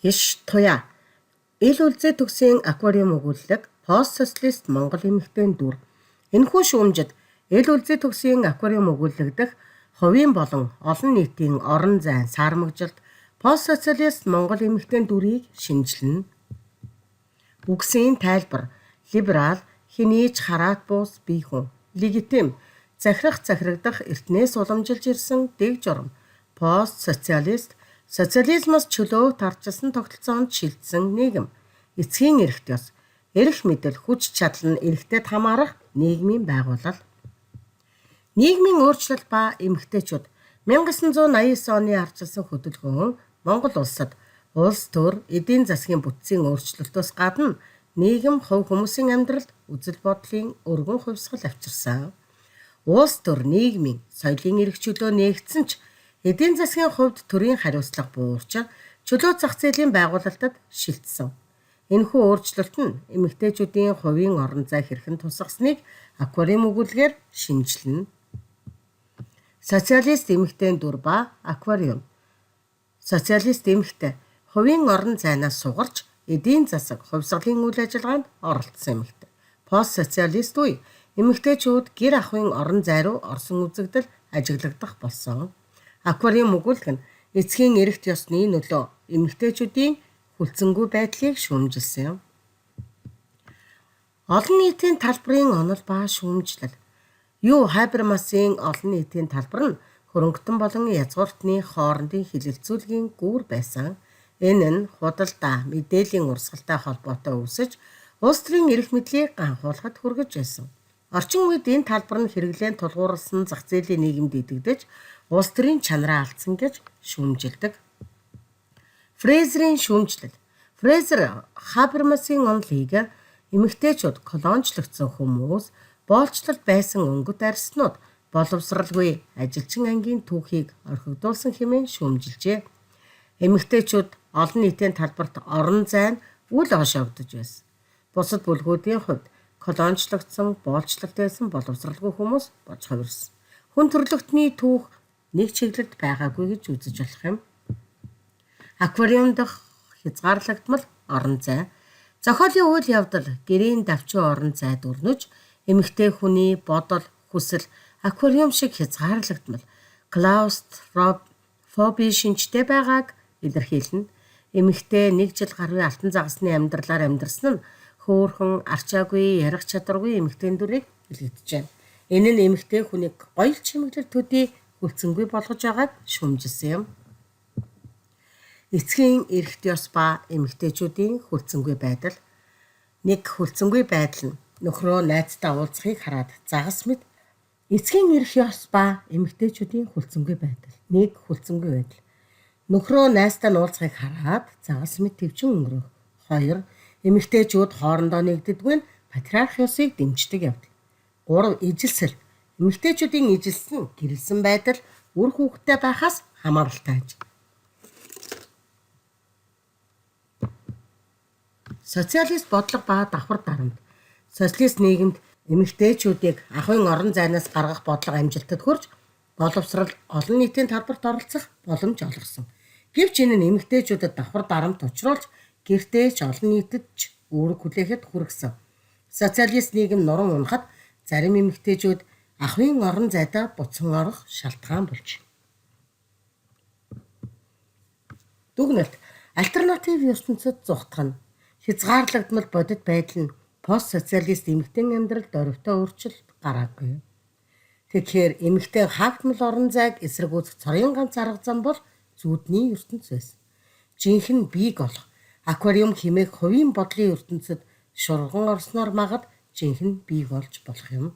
Хиш туяа. Ил үлзий төгсийн аквариум өгүүллэг постсоциалист Монгол эмэгтэйн дүр. Энэхүү шүүмжид ил үлзий төгсийн аквариум өгүүлэг дэх хувийн болон олон нийтийн орон зайн саармагжилт постсоциалист Монгол эмэгтэйн дүрийг шинэчилнэ. Үгсийн тайлбар: либерал, хэний ч хараат бус бие хүн, легитим, захирах захирагдах эртнээс уламжилж ирсэн дэг журам, постсоциалист, социализмоос чөлөө таарчилсан тогтолцоонд шилжсэн нийгэм, эцгийн эрхт ёс, эрх мэдэл, хүч чадал нь эрхтэд хамаарах нийгмийн байгуулал. Нийгмийн өөрчлөлт ба эмэгтэйчүүд. 1989 оны ардчилсан хөдөлгөөн Монгол улсад улс төр, эдийн засгийн бүтцийн өөрчлөлтөөс гадна нийгэм, хувь хүмүүсийн амьдралд үзэл бодлын өргөн хувьсгал авчирсан. Улс төр, нийгмийн, соёлын эрх чөлөө нээгдсэн ч эдийн засгийн хувьд төрийн хариуцлага буурч, чөлөө зах зээлийн байгуулалтад шилжсэн. Энэхүү өөрчлөлт нь эмэгтэйчүүдийн хувийн орон зай хэрхэн тусгасныг аквариум өгүүлгээр шинэчилнэ. Социалист эмэгтэйн дүр ба аквариум. Социалист эмэгтэй хувийн орон зайнаас сугарч эдийн засаг, хувьсгалын үйл ажиллагаанд оролцсон эмэгтэй. Постсоциалист үе эмэгтэйчүүд гэр ахуйн орон зай руу орсон үзэгдэл ажиглагдах болсон. Аквариум өгүүлэг нь эцгийн эрхт ёсны нөлөө эмэгтэйчүүдийн хүлцэнгүй байдлыг шүүмжилсэн юм. Олон нийтийн талбарын онол ба шүүмжлэл. Юу Хабермасын олон нийтийн талбар нь хөрөнгөтөн болон язгууртны хоорондын хэлэлцүүлгийн гүүр байсан. Энэ нь худалдаа, мэдээллийн урсгалтай холбоотой үүсэж, улс төрийн эрх мэдлийг ганхуулахад хүргэж байсан. Орчин үед энэ талбар нь хэрэглээнд тулгуурласан зах зээлийн нийгэмд идэгдэж, улс төрийн чанараа алдсан гэж шүүмжилдэг. Фрезерийн шүүмжлэл. Фрезер Хабермасын онолыг эмэгтэйчүүд колоничлогдсон хүмүүс, боолчлол байсан өнгөт арьснууд боловсралгүй ажилчин ангийн түүхийг орхигдуулсан хэмээн шүүмжилжээ. Эмэгтэйчүүд олон нийтийн талбарт орон зай нь үл хошоогдож байсан. Бусад бүлгүүдийн хувьд колоничлогдсон, боолчлолт байсан боловсралгүй хүмүүс болж хувирсан. Хүн төрөлхтний түүх нэг чиглэлд байгаагүй гэж үзэж болох юм. Аквариум дахь хязгаарлагдмал орон зай. Зохиолын үйл явдал гэрийн давчин орон зайд өрнөж, эмэгтэй хүний бодол, хүсэл аквариум шиг хязгаарлагдмал клаустрофоби шинжтэй байгааг илэрхийлнэ. Эмэгтэй нэг жил гаруй алтан загасны амьдралаар амьдарсан нь хөөрхөн, арчаагүй, ярих чадваргүй эмэгтэйн дүрийг илгэдэж байна. Энэ нь эмэгтэй хүнийг гоёл чимэглэл төдий хүлцэнгүй болгож байгааг шүүмжилсэн юм. Эцгийн эрхт ёс ба эмэгтэйчүүдийн хүлцэнгүй байдал. Нэг хүлцэнгүй байдал нь нөхрөө найзтай уулзахыг хараад загас мэт эцгийн эрх ёс ба эмэгтэйчүүдийн хүлцэнгүй байдал. Нэг хүлцэнгүй байдал. Нөхрөө найзтай нь уулзахыг хараад загас мэт төвчин өнгөрөх. Хоёр эмэгтэйчүүд хоорондоо нэгддэггүй нь патриарх ёсыг дэмждэг явдал. Гурав ижилсэл. Эмэгтэйчүүдийн ижилсэн гэрэлсэн байдал үр хүүхэдтэй байхаас хамааралтай аж. Социалист бодлого ба давхар дарамт. Социалист нийгэмд эмэгтэйчүүдийг ахуйн орон зайнаас гаргах бодлого амжилтад хүрч, боловсрал олон нийтийн талбарт оролцох боломж олгосон. Гэвч энэ нь эмэгтэйчүүдэд давхар дарамт учруулж, гэртээ ч олон нийтэд ч үүрэг хүлээхэд хүргэсэн. Социалист нийгэм нуран унахад зарим эмэгтэйчүүд ахуйн орон зайдаа буцан орох шалтгаан болж. Дүгнэлт. Альтернатив ертөнцөд зугтах нь хязгаарлагдмал бодит байдал нь постсоциалист эмэгтэйн амьдралд дорвитой өөрчлөлт гараагүй. Тэгэхээр эмэгтэй хаагдмал орон зайг эсэргүүцэх цорын ганц арга зам бол зүүдний ертөнц байсан. Жинхэнэ биег олох, аквариум хэмээх хувийн бодлын ертөнцөд шурган орсноор магад жинхэнэ биег олж болох юм.